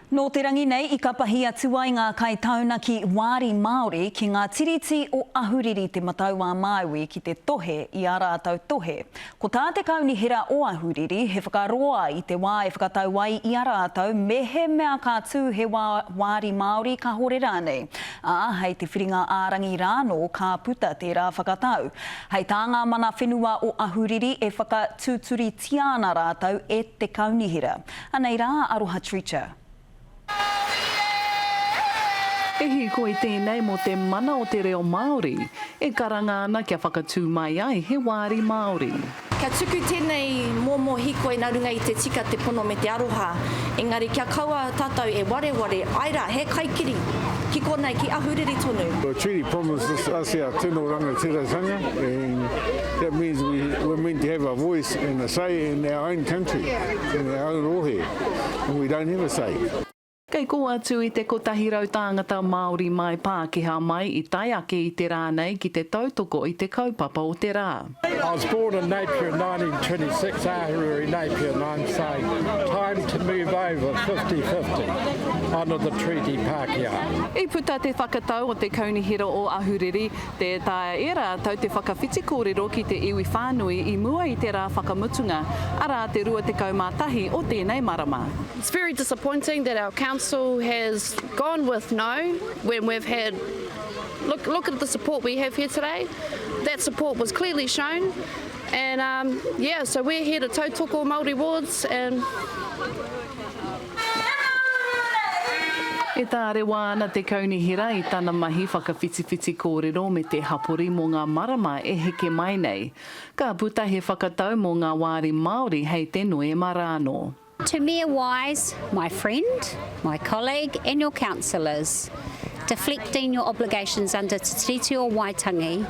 Nō te rangi nei i kapahi atu ai ngā kaitaunaki wāri Māori ki ngā tiriti o Ahuriri Te Matau-a-Māui ki te tohe i ā rātou tohe. Ko tā te Kaunihera o Ahuriri he whakaroa i te wā e whakatau ai i a rātou mehemea ka tū he wā wāri Māori kāore rānei. Ā, hei te Whiringa-ā-rangi rānō ka puta tērā whakatau. Hei tā ngā mana whenua o Ahuriri e whakatūturitia ana rātou e te Kaunihera. Anei rā a Aroha Treacher. He hīkoi tēnei mō te mana o te reo Māori, e karanga ana kia whakatū mai ai he wāri Māori. Kia tuku tēnei momo hīkoi nā runga i te tika, te pono me te aroha, engari kia kaua tātou e wareware, āe rā, he kaikiri ki konei, ki Ahuriri tonu. The treaty promises us our tino rangatiratanga and that means we, we're meant to have a voice and a say in our own country. In our own rohe, and we don't have a say. Kei kō atu i te 100 tāngata Māori mai, Pākehā mai i tae ake i te rā nei ki te tautoko i te kaupapa o te rā. I was born in Napier in 1926, Ahuriri Napier, and I'm saying time to move over 50-50 under the Treaty Pākehā. I puta te whakatau o te Kaunihera o Ahuriri, Tē taea e rātou te whakawhiti kōrero ki te iwi whānui i mua i te rā whakamutunga, arā te 21 o tēnei marama. It's very disappointing that our council has gone with no when we've had look look at the support we have here today. That support was clearly shown and um, yeah, so we're here to tautoko Māori wards and E tārewa ana te Kaunihera i tana mahi whakawhitiwhiti kōrero me te hapori mō ngā marama e heke mai nei. Ka puta he whakatau mō ngā wāri Māori hei te Noema rānō. To Mayor Wise, my friend, my colleague and your councillors, deflecting your obligations under Te Tiriti o Waitangi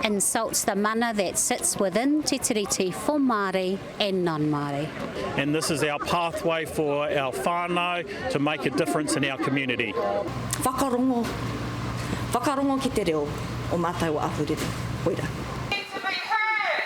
insults the mana that sits within Te Tiriti for Māori and non-Māori. And this is our pathway for our whānau to make a difference in our community. Whakarongo, whakarongo ki te reo o mātou o Ahuriri. Koira. Need to be heard!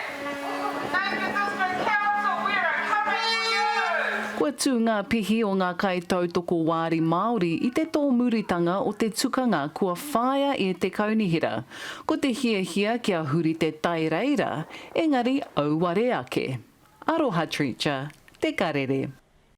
Napier District Council, we are coming for you! Kua tū ngā pihi o ngā kaitautoko wāri Māori i te tōmuritanga o te tukanga kua whāia e te Kaunihera. Ko te hiahia kia huri te tai reira, engari auare ake. Aroha Treacher, Te Karere.